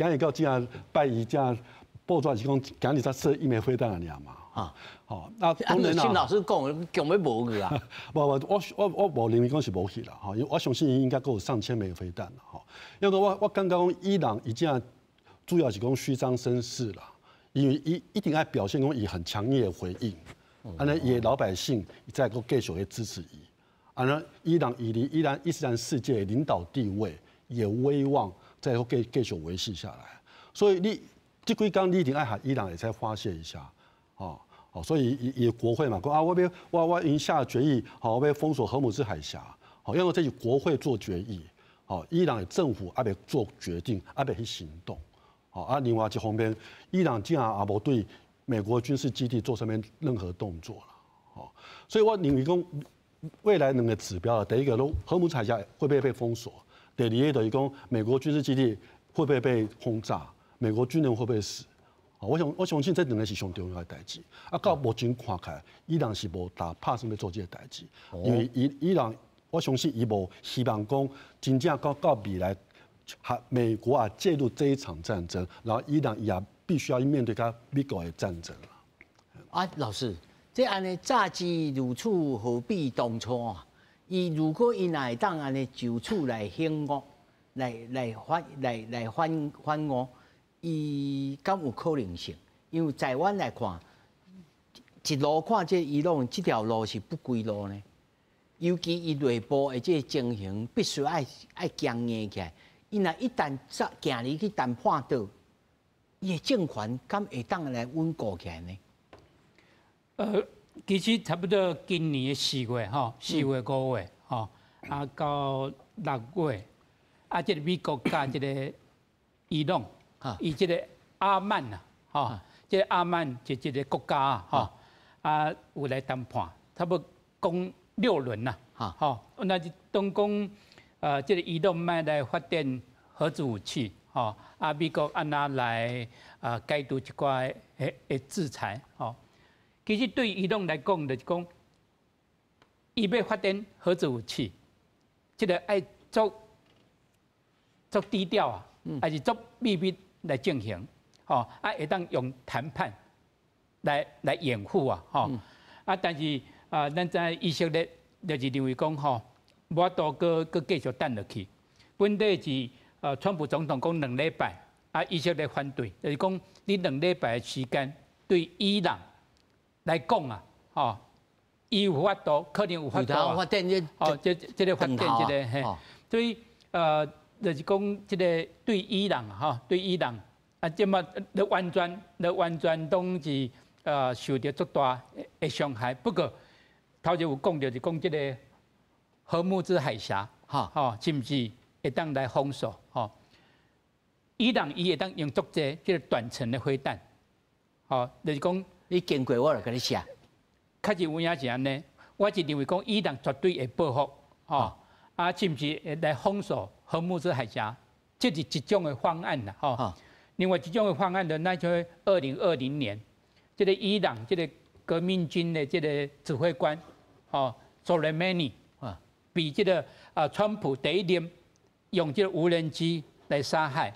日到這拜一這報紙是講今日才射一枚飛彈爾嘛。啊。好，那當然啦。新老師講，強欲無去啊。無無，我無認為講是無去啦，吼，因為我相信應該閣有上千枚飛彈啦，吼。因為我感覺講伊朗伊這主要是講虛張聲勢啦，因為伊一定愛表現講伊很強烈的回應，按呢伊的老百姓再閣繼續去支持伊，按呢伊朗伊佇伊蘭伊斯蘭世界的領導地位也威望再閣繼續維繫下來，所以你這幾工你一定愛予伊朗會使發洩一下，哦。哦，所以伊伊國會嘛，講啊，我欲我已經下決議，好，我欲封鎖荷姆茲海峽，好，因為這是國會做決議，好，伊朗的政府還未做決定，還未去行動，好，啊，另外一方面，伊朗竟然也無對美國軍事基地做啥物任何動作啦，好，所以我認為講未來兩個指標，第一個，荷姆茲海峽會不會被封鎖？第二個就是講美國軍事基地會不會被轟炸？美國軍人會不會死？我相信這兩個是上重要的代誌。啊，到目前看起來，伊朗是無打拍算欲做這個代誌，因為伊朗，我相信伊無希望講真正到未來，美國啊介入這一場戰爭，然後伊朗也必須要面對佮美國的戰爭。啊，老師，這按呢早知如此，何必當初啊？伊如果伊若會當按呢就此來興惡，來反惡。伊敢有可能性？因為在阮來看，一路看這伊朗這條路是不歸路呢。尤其伊內部的這個情形，必須愛強硬起來。伊若一旦走行入去談判桌，伊的政權敢會當來穩固起來呢？其實差不多今年的4月吼，4月5月吼，啊到6月，啊，這個美國佮這個伊朗。伊這個阿曼啊，吼，這個阿曼是一個國家啊，吼，啊有來談判，差不多講六輪啦，吼，那就當講，這個伊朗欲來發展核子武器，吼，啊美國按怎來啊解除一寡的制裁，吼，其實對伊朗來講，就是講，伊欲發展核子武器，這個愛足足低調啊，還是足秘密來進行，吼啊，會當用談判來掩護啊，吼啊，但是啊，咱知以色列就是認為講吼，無法度閣繼續等落去。本底是川普總統講2禮拜，啊，以色列反對，就是講你兩禮拜的時間對伊朗來講啊，吼，伊有法度，可能有法度啊，哦，這個發展這個嘿，所以就是講這個對伊朗吼，對伊朗啊，這麼你完全攏是受著足大的傷害。不過頭前有講著是講這個荷姆茲海峽，吼，是毋是會當來封鎖？吼，伊朗伊會當用足濟這個短程的飛彈，吼，就是講你經過我就共你射。確實有影是按呢，我是認為講伊朗絕對會報復，吼，啊，是毋是會來封鎖荷姆茲海峽？這是一種的方案啦，吼。另外一種的方案就那就2020年，這個伊朗這個革命軍的這個指揮官，吼，蘇萊曼尼，被這個啊川普第一任用這個無人機來殺害。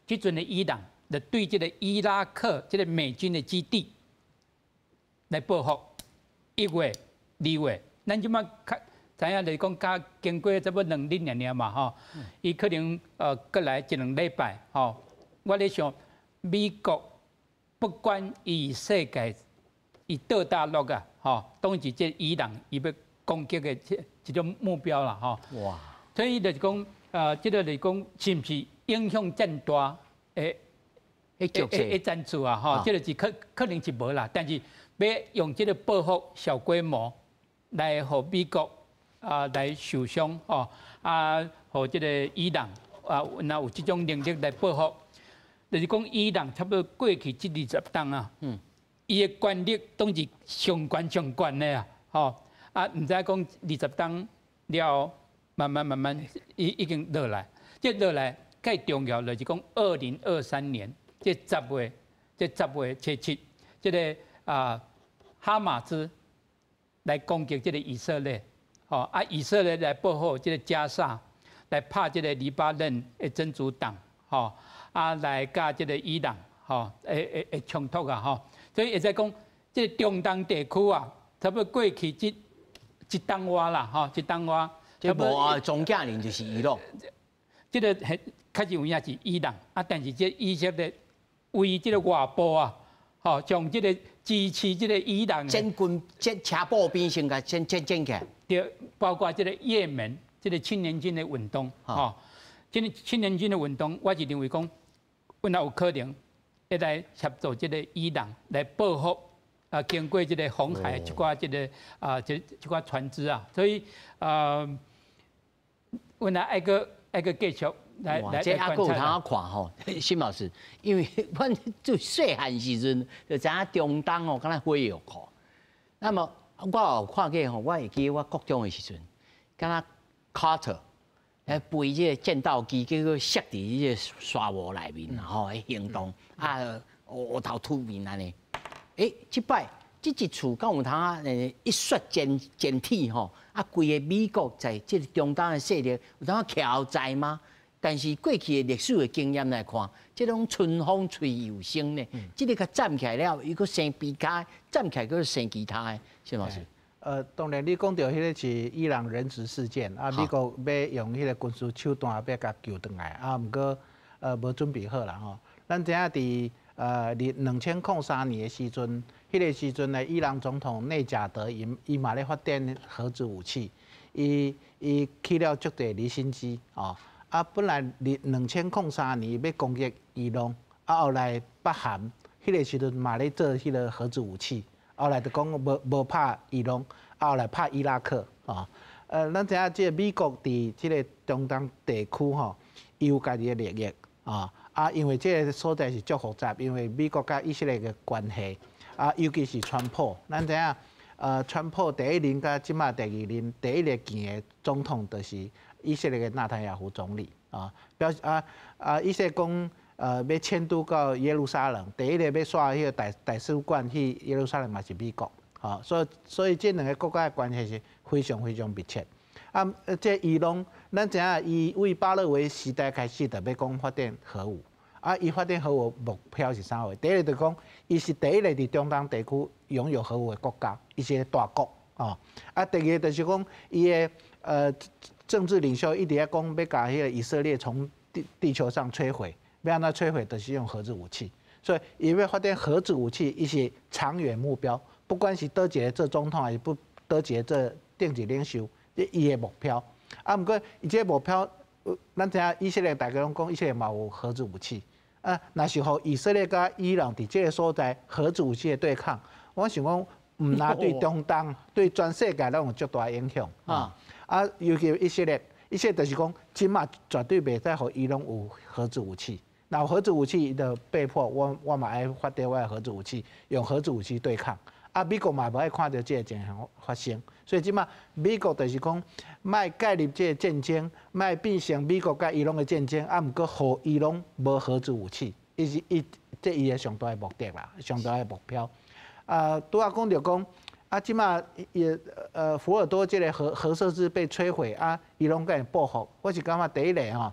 這陣的伊朗就對這個伊拉克這個美軍的基地來報復。1月、2月，咱這馬較知影就是講，較經過差不多兩日爾爾嘛，吼，伊可能閣來一兩禮拜，吼。我咧想，美國不管伊世界伊倒大陸啊，吼，當是這伊朗伊欲攻擊的這種目標啦，吼。哇！所以就是講，這個就是講，是毋是影響這大的局勢的戰事啊？吼，這個是可能是無啦，但是欲用這個報復小規模來予美國啊來受傷，吼，啊，予這個伊朗啊，若有這種能力來報復。就是講，伊朗差不多過去這20冬啊，伊的權力攏是上懸上懸的啊，吼啊，毋知講20冬了，慢慢慢慢已經落來，這落來較重要就是講，2023年這10月初7，這個啊哈馬斯來攻擊這個以色列，吼啊以色列來報復這個加沙，來拍這個黎巴嫩的真主黨，吼。啊，來佮這個伊朗，吼，會衝突啊，吼，所以會使講，這個中東地區啊，差不多過去這一冬外啦，吼，一冬外。這無啊，總教練就是伊朗。這個係確實有影是伊朗啊，但是這以色列為這個外部啊，吼，將這個支持這個伊朗。戰軍這車步兵先共先先整起來。對，包括這個也門這個青年軍的運動，吼，這個青年軍的運動，我是認為講，阮也有可能會來協助這個伊朗來報復啊，經過這個紅海一寡這個啊，這這寡船隻啊，所以啊，阮也愛閣愛閣繼續來來這還閣有通看吼，辛老師，因為阮做細漢時陣就知影中東吼，敢若火藥庫。那麼我有看過吼，我會記我國中的時陣，敢若卡特來飛這個戰鬥機，結果射佇這個沙漠內面吼，行動啊，烏頭土面按呢。欸，這擺這一次敢有通啊？一雪前前恥吼，啊，規个美國在這個中東的勢力有通徛在嗎？但是過去的歷史的經驗來看，這種春風吹又生呢，這个共站起來了，伊閣生其他，站起來閣生其他的，是老師。當然你講著彼个是伊朗人質事件，啊，美國欲用彼个軍事手段欲共救轉來，啊，毋過無準備好啦吼。咱知影佇2003年的時陣，彼个時陣的伊朗總統內賈德伊伊嘛咧發展核子武器，伊伊起了足濟離心機哦。啊，本來2003年欲攻擊伊朗，啊後來北韓彼个時陣嘛咧做彼个核子武器，後來就講無無拍伊朗，啊後來拍伊拉克哦。咱知影這個美國佇這个中東地區吼，伊有家己的利益啊。啊，因為這个所在是足複雜，因為美國佮以色列的關係，啊，尤其是川普，咱知影，川普第一任佮這馬第二任，第一个見的總統就是以色列的納坦雅胡總理啊，表示啊啊，以色列講欲遷都到耶路撒冷，第一个欲徙彼个大大使館去耶路撒冷嘛是美國，吼，所以所以這兩个國家的關係是非常非常密切。啊，這伊朗，咱知影伊為巴勒維時代開始就欲講發展核武，啊，伊發展核武目標是啥貨？第一个就講，伊是第一个佇中東地區擁有核武的國家，伊是個大國，哦。啊，第二个就是講，伊的政治領袖一直咧講，欲共彼个以色列從地地球上摧毀，欲按怎摧毀，就是用核子武器。所以，伊欲發展核子武器，伊是長遠目標，不管是佗一个做總統，還是不佗一個做政治領袖。這伊的目標，啊，毋過伊這个目標，咱知影以色列大家攏講以色列嘛有核子武器，啊，若是予以色列佮伊朗佇這个所在核子武器的對抗，我想講，毋但對中東、對全世界攏有足大影響啊！啊，尤其以色列，以色列就是講，這馬絕對袂使予伊朗有核子武器。若有核子武器，伊就被迫我我嘛愛發展我的核子武器，用核子武器對抗。啊，美國嘛無愛看著這个情形發生，所以這馬美國就是講，莫介入這个戰爭，莫變成美國佮伊朗的戰爭，啊，毋過予伊朗無核子武器，伊是伊這伊的上大的目的啦，上大的目標。啊，拄仔講著講，啊，這馬伊福爾多這个核核設施被摧毀，啊，伊朗敢會報復？我是感覺第一个吼，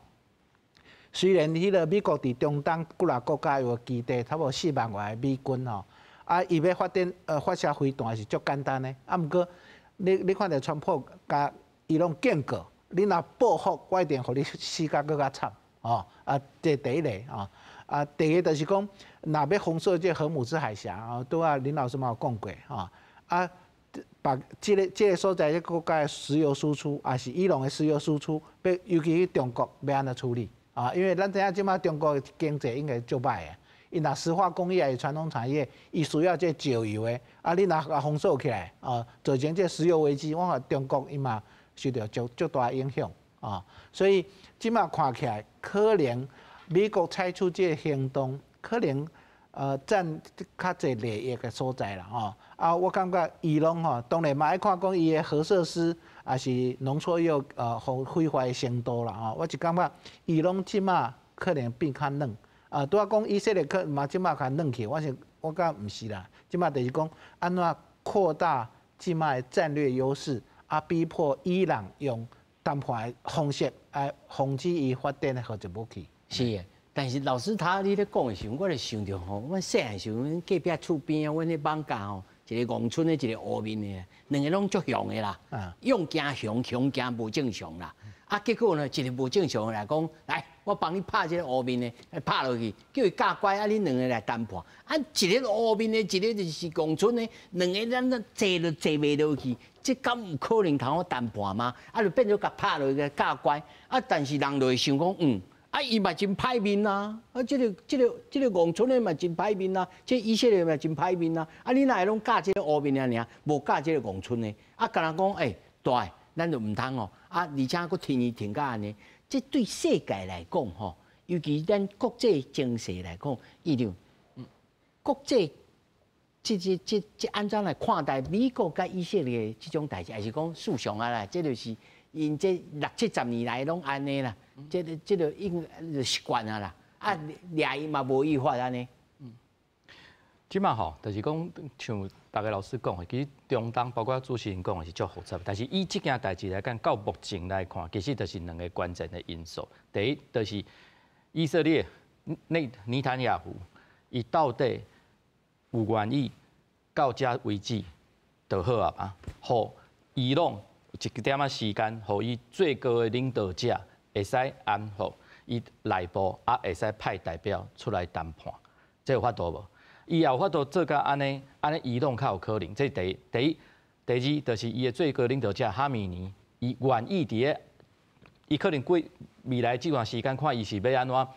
雖然彼个美國佇中東幾若國家有基地，差不多4萬外个美軍吼。啊，伊欲發展發射飛彈是足簡單的，啊，毋過你你看著川普共伊攏警告，你若報復，我一定予你死甲閣較慘，哦，啊，這第一个哦，啊，第二个就是講，若欲封鎖這荷姆茲海峽，哦，拄仔林老師嘛有講過，吼，啊，把這个這个所在這個國家的石油輸出，也是伊朗的石油輸出，欲尤其去中國欲按怎處理？啊，因為咱知影這馬中國的經濟應該足歹的。伊若石化工業抑是傳統產業，伊需要這石油的，啊，你若共封鎖起來，啊，造成這石油危機，我看中國伊嘛受著足足大影響，啊，所以這馬看起來，可能美國採取這个行動，可能佔較濟利益的所在啦，吼，啊，我感覺伊朗吼，當然嘛愛看講伊的核設施，抑是濃縮鈾毀壞的程度啦，吼，我是感覺伊朗這馬可能變較軟。啊，拄仔講以色列可嘛這馬較軟去，我是我感覺毋是啦，這馬就是講按怎擴大這馬的戰略優勢，啊，逼迫伊朗用談判的方式來防止伊發展的核子武器。是的，但是老師他你咧講的時陣，我就想著吼，阮細漢時陣，阮隔壁厝邊啊，阮彼艋舺吼，一個戇村的，一個烏面的，兩个攏足雄的啦，勇驚雄，雄驚無正常啦。啊，結果呢，一個無正常的來講，來，我幫你拍這個烏面的，拍落去，叫伊教乖，啊，恁兩个來談判。啊，一个烏面的，一个就是戇村的，兩个咱咱坐都坐袂落去，這敢有可能通好談判嗎？啊，就變做共拍落去教乖。啊，但是人就會想講，啊，伊嘛真歹面啊！啊，這個戇村的嘛真歹面啊！這以色列嘛真歹面啊！啊，你哪會攏教這個烏面的爾，無教這個戇村的？啊，敢若講，欸，大，咱就毋通哦！啊，而且閣停伊停甲按呢，這對世界來講吼，尤其咱國際情勢來講，伊就國際這按怎來看待美國佮以色列這種代誌，還是講事實啊啦？這就是𪜶這六七十年來攏按呢啦。這個應就習慣啊啦，啊，掠伊嘛無意法按呢。這馬吼，就是講像逐个老師講的，其實中東包括主持人講的是足複雜，但是以這件代誌來講，到目前來看，其實就是兩个關鍵的因素。第一，就是以色列內尼坦雅胡，伊到底有願意到這為止就好啊嘛？予伊朗一點仔時間，予伊最高的領導者會使安撫伊內部，啊會使派代表出來談判，這有法度無？伊也有法度做到按呢，按呢伊朗較有可能。這是第一，第一，第二就是伊的最高領導者哈米尼，伊願意佇咧，伊可能過未來這段時間看伊是欲按怎報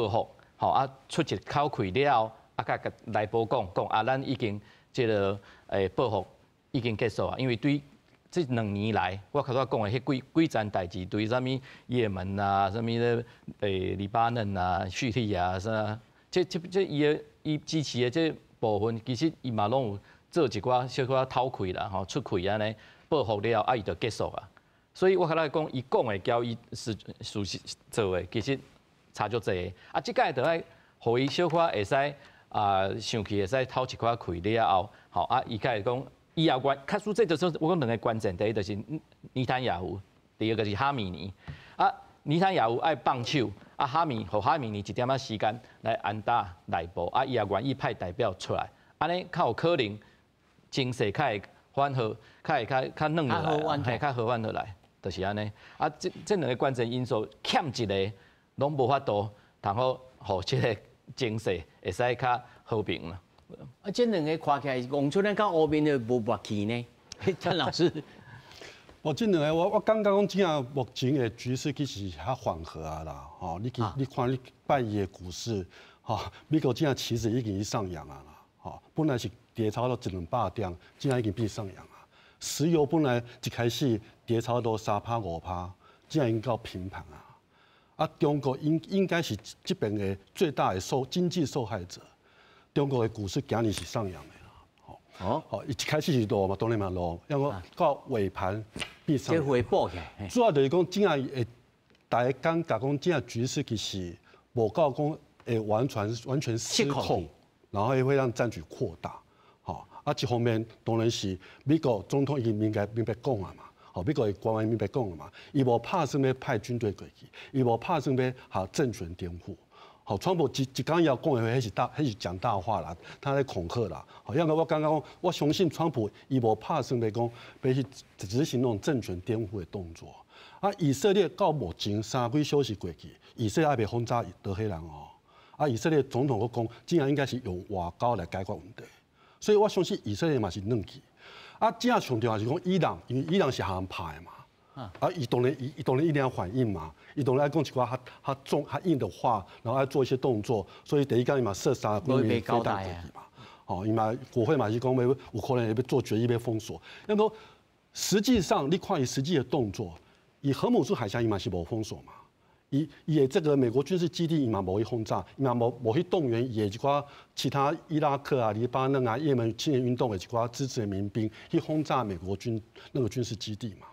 復，吼啊出一口氣了後，啊共內部講講啊，咱已經這个報復已經結束啊，因為對這2年來，我頭拄仔講的彼幾幾層代誌，對啥物也門啊，啥物咧黎巴嫩啊、敘利亞啥，這伊的伊支持的這部分，其實伊嘛攏有做一寡小可透氣啦，吼出氣按呢報復了，啊伊就結束啊。所以我較來講，伊講的交伊是事實做的，其實差足濟。啊，這擺就愛予伊小可會使啊，生氣會使透一寡氣了後，吼啊，伊才會講。伊也關，確實這就是我講兩个關鍵，第一就是尼坦雅胡，第二个是哈米尼。啊，尼坦雅胡愛放手，啊哈米，予哈米尼一點仔時間來安搭內部，啊伊也願意派代表出來，按呢較有可能情勢較會緩和，較會較較軟落來，嘿，較和緩落來，就是按呢。啊，這兩个關鍵因素欠一个，攏無法度通好，予這个情勢會使較和平啦。啊，這兩个看起來，戇村的佮烏面的無默契呢。陳老師，我這兩个我感覺講，這樣目前的局勢其實較緩和啊啦，吼，你你看你拜一的股市，吼，美國這樣期指已經上揚啊啦，吼，本來是跌差不多一兩百點，這樣已經變上揚啊。石油本來一開始跌差不多3趴5趴，這樣已經到平盤啊。啊，中國應該是這邊的最大的經濟受害者。中國的股市今年是上揚的啦，吼，好，一開始是落嘛，當然嘛落，抑閣到尾盤變上揚。回補起來。主要就是講，這樣會大家感覺講，這樣局勢其實無夠講會完全完全失控，然後會讓戰局擴大，吼，啊，一方面當然是美國總統已經明白明白講啊嘛，吼，美國的官員明白講啊嘛，伊無拍算欲派軍隊過去，伊無拍算欲予政權顛覆。好，川普一一講要講的話，彼是講大話啦，他在恐嚇啦。好，因為我感覺講，我相信川普伊無拍算欲講，欲去執行那種政權顛覆的動作。啊，以色列到目前三幾小時過去，以色列還未轟炸德黑蘭哦。啊，以色列總統閣講，這樣應該是用外交來解決問題。所以我相信以色列嘛是軟去。啊，這樣上重要是講伊朗，因為伊朗是予人拍的嘛。啊，伊當然伊當然一定要反應嘛，伊當然愛講一寡較較重較硬的話，然後愛做一些動作，所以第一工伊嘛射三幾枚飛彈過去嘛，吼，伊嘛國會嘛是講欲有可能會欲做決議欲封鎖。那麼實際上你看伊實際的動作，伊荷姆茲海峽伊嘛是無封鎖嘛，伊伊的這個美國軍事基地伊嘛無去轟炸，伊嘛無去動員伊的一寡其他伊拉克啊、黎巴嫩啊、也門青年運動的一寡支持的民兵去轟炸美國軍那個軍事基地嘛。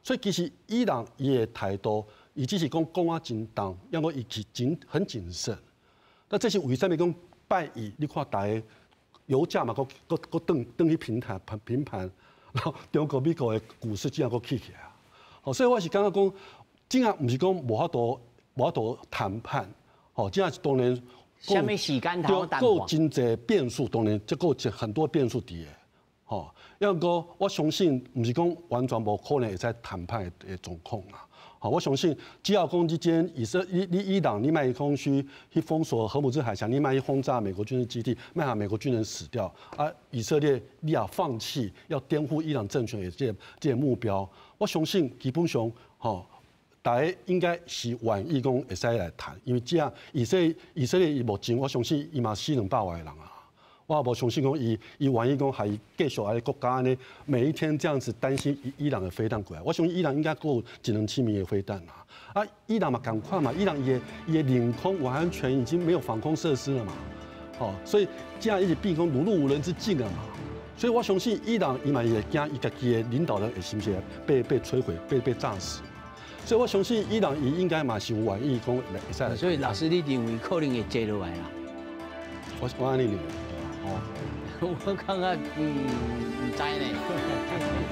所以其實伊朗伊的態度，伊只是講講啊真重，抑閣伊是真很謹慎。那這是為啥物講拜一？你看逐家油價嘛，閣閣閣轉轉去平盤平盤，然後中國美國的股市這樣閣起起來。好，所以我是感覺講，這樣毋是講無法度無法度談判，吼，這當然。啥物時間頭談夠真濟變數，當然這個有很多變數佇的，吼。抑閣我相信，毋是講完全無可能會使談判的狀況啦。吼，我相信只要講這間以色你你伊朗，你莫講去去封鎖荷姆茲海峽，你莫去轟炸美國軍事基地，莫予美國軍人死掉，啊，以色列你也放棄要顛覆伊朗政權的這個目標，我相信基本上，吼。大家應該是願意講會使來談，因為這樣以色列伊目前我相信伊嘛死200萬個人啊，我也無相信講伊伊願意講還繼續按呢國家呢，每一天這樣子擔心伊朗的飛彈過來，我相信伊朗應該夠一兩千枚的飛彈啊，啊，伊朗嘛仝款嘛，伊朗伊的領空完全已經沒有防空設施了嘛，哦，所以這樣一直變講如入無人之境了嘛。所以我相信伊朗伊嘛會驚伊家己的領導人會是毋是被摧毀、被炸死。所以我相信伊朗伊應該嘛是有願意講會使。所以老師，你認為可能會坐落來啦？我按呢認為。哦，我感覺毋知呢。